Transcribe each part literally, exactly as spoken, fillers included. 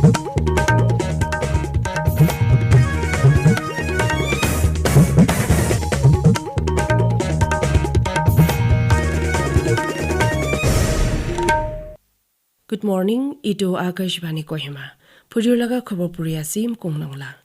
Good morning, itu Akashvani Kohima. Phujur laga khobor puri asim Kungnong la.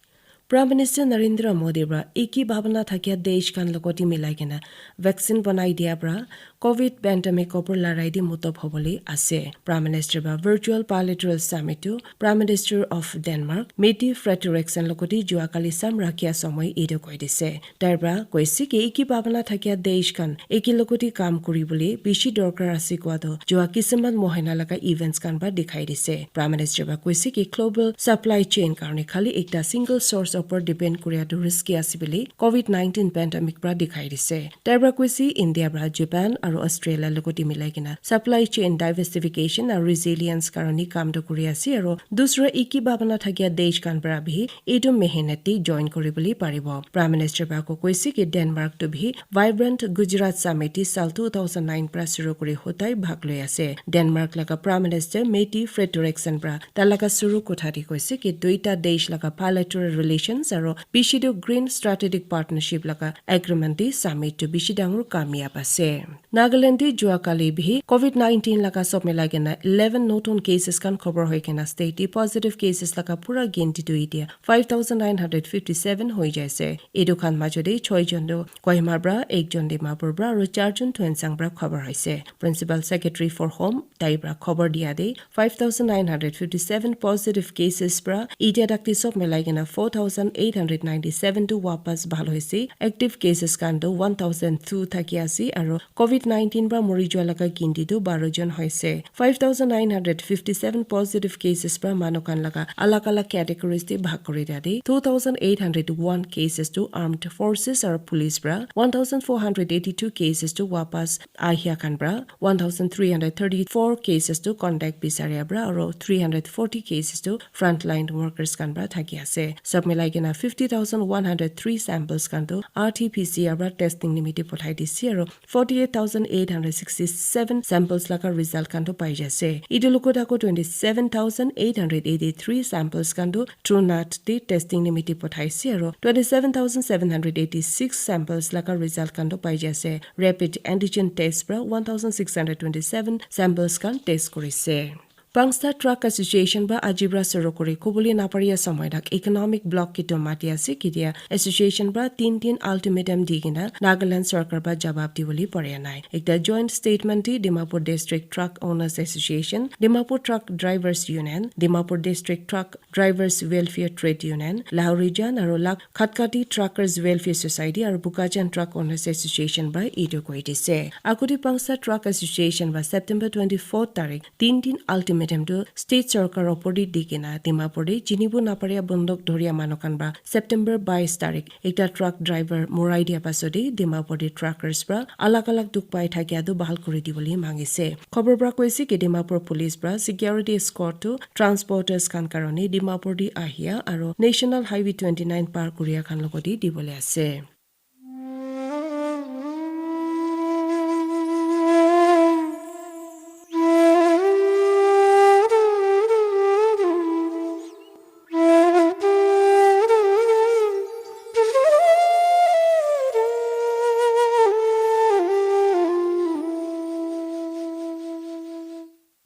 Prime Minister Narendra Modi pra Ek Hi Bhabna thakia desh khan logoti milai kena vaccine banai dia pra covid pandemic opor larai di mutob hobole ase. Prime Minister pra virtual bilateral summit tu Prime Minister of Denmark, Mette Frederiksen logoti jua kali sam rakhia somoi etu koi dise. Tai pra koise ki Ek Hi Bhabna thakia desh khan eki logoti kam kuri bole bishi dorkar ase koa tu jua kisiman mohina laga events khan pra dikhai dise. Prime Minister pra koise ki global supply chain karne khali ekta single source opor depend kuria tu risky ase bole covid nineteen pandemic pra dikhai dise. Tai pra koise India pra Japan aru Australia logoti milai kena supply chain diversification aru resilience karne kam tu kuri ase aru dusra Ek Hi Bhabna thakia desh khan pra bhi etu mehenat te join kuri bole paribo. Prime Minister pra ko koise ki Denmark tu bhi Vibrant Gujarat Summit sal two thousand nine pra suru kuri hotai bhag loi ase. Denmark laga Prime Minister Mette Frederiksen pra talaga suru kotha di koise ki duita desh laga bilateral relations aru bishi tu green strategic partnership laga agreement di summit tu bishi dangor kamyab ase. Nagaland te jua kali bhi covid nineteen laga sob milai kena eleven notun cases khan khobor hoi kena state te positive cases laga pura ginti tu itia five thousand nine hundred fifty seven hoi jaise. Etu khan majo te choi jon tu Kohima pra, ek jon Dimapur pra aru char jon Tuensang pra khobor hoise. Principal Secretary for Home tai pra khobor dia te five thousand nine hundred fifty seven positive cases pra itia tak te sob milai kena four thousand eight hundred ninety seven tu wapas bhal hoise. Active cases khan tu one thousand two thaki ase aru covid nineteen pra mori jua laga ginti tu baro jon hoise. Five thousand nine hundred fifty seven positive cases pra manu khan laga alag alag categories te bhag kuri dia te two thousand eight hundred one cases tu armed forces aru police pra, one thousand four hundred eighty two cases tu wapas ahia khan pra, one thousand three hundred thirty four cases tu contact bisaria pra aru three hundred forty cases tu frontline workers khan pra thaki ase. Sob milai kena fifty thousand one hundred three samples khan tu R T P C R pra testing nimite pothai dise aru forty eight thousand eight hundred sixty seven samples laga result khan tu pai jai ase. Etu logot ako twenty seven thousand eight hundred eighty three samples khan tu TruNat te testing nimite pothai se aru twenty seven thousand seven hundred eighty six samples laga result khan tu pai jai ase. Rapid antigen test pra one thousand six hundred twenty seven samples khan test kuri se. Pangsta Truck Association pra aji pra suru kuri kobole naparia somoi tak economic block kitu mati ase kitia association pra tin tin ultimatum di kena Nagaland sarkar pra jawab dibole paria nai. Ekta joint statement di Dimapur District Truck Owners Association, Dimapur Truck Drivers Union, Dimapur District Truck Drivers Welfare Trade Union, Lahorijan aru Lak Khatkati Truckers Welfare Society aru Bokajan Truck Owners Association pra etu koi dise. Agute Pangsta Truck Association pra September twenty four tarik tin tin ultimatum tu state sarkar opor te di kena Dimapur te chinibo naparia bondok dhoria manu khan pra September bais tarik ekta truck driver morai dia pasode Dimapur te truckers pra alag alag dukh pai thakia tu bahal kuri dibole mangise. Khobor pra koise ki Dimapur police pra security escort tu transporters khan karone Dimapur te ahia aru National Highway twenty nine par kuria khan logoti dibole ase.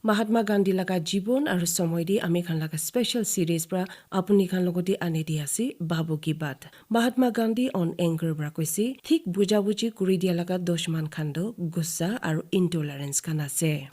Mahatma Gandhi laga jibon aru somoi te ami khan laga special series pra apuni khan logoti ani di ase Babu Ki Baat. Mahatma Gandhi on anger pra koise, thik buja buji kuri dia laga dushman khan tu gussa aru intolerance khan ase.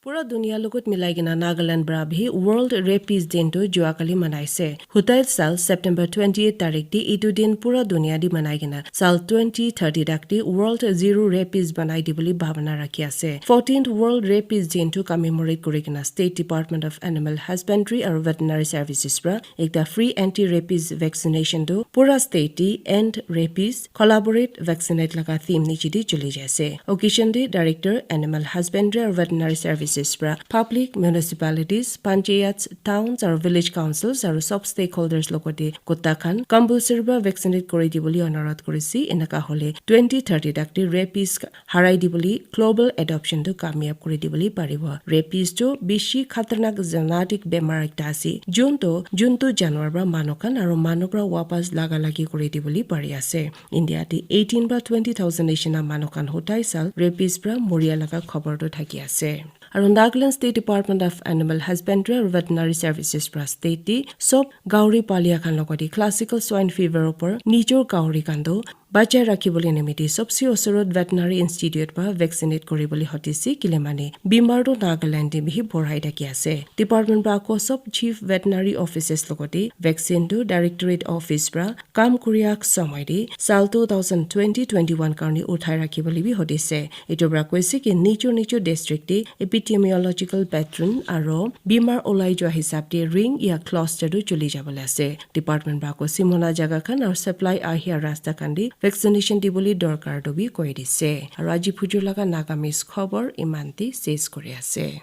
Pura dunia logot milai kena Nagaland pra bhi World Rabies Din tu jua kali manaise. Hutai sal September twenty eight tarik te etu din pura dunia te manai kena sal twenty thirty tak te World Zero Rabies banai dibole bhabana rakhi ase. Fourteenth World Rabies Din tu commemorate kuri kena State Department of Animal Husbandry aru Veterinary Services pra ekta free anti-rabies vaccination tu pura state te End Rabies Collaborate Vaccinate laga theme niche te chuli jai ase. Occasion te Director Animal Husbandry aru Veterinary Services pra public, municipalities, panchayats, towns aru village councils aru sob stakeholders logote kutta khan compulsory pra vaccinate kuri dibole anurodh kurise. Enaka hole twenty thirty tak te rabies harai dibole global adoption tu kamyab kuri dibole paribo. Rabies tu bishi khatarnak zoonotic bemar ekta ase, juntu juntu janwar pra manu khan aru manu pra wapas laga lagi kuri dibole pari ase. India te eighteen pra twenty thousand nishina manu khan hodai sal rabies pra moria laga khobor tu thaki ase. Aru Nagaland State Department of Animal Husbandry aru Veterinary Services pra state te sob gauri palia khan logote classical swine fever opor nijor gauri khan tu bachai rakhibole nimite sobse osorot veterinary institute pra vaccinate kuribole hotise, kile mane bimar tu Nagaland te bishi borai thaki ase. Department pra ako sob chief veterinary officers logote vaccine tu directorate office pra kam kuriak somoi te sal two thousand twenty twenty one karne uthai rakhibole bi hotise. Etu pra koise ki nijor nijor district te epidemiological pattern aru bimar olai jua hisab te ring ya cluster tu chuli jabole ase. Department pra koise mona jaga khan aru supply ahia rasta khan te vaccination dibole dorkar tu bi koi dise. Aru aji phujur laga Nagamese khobor iman te ses kuri ase.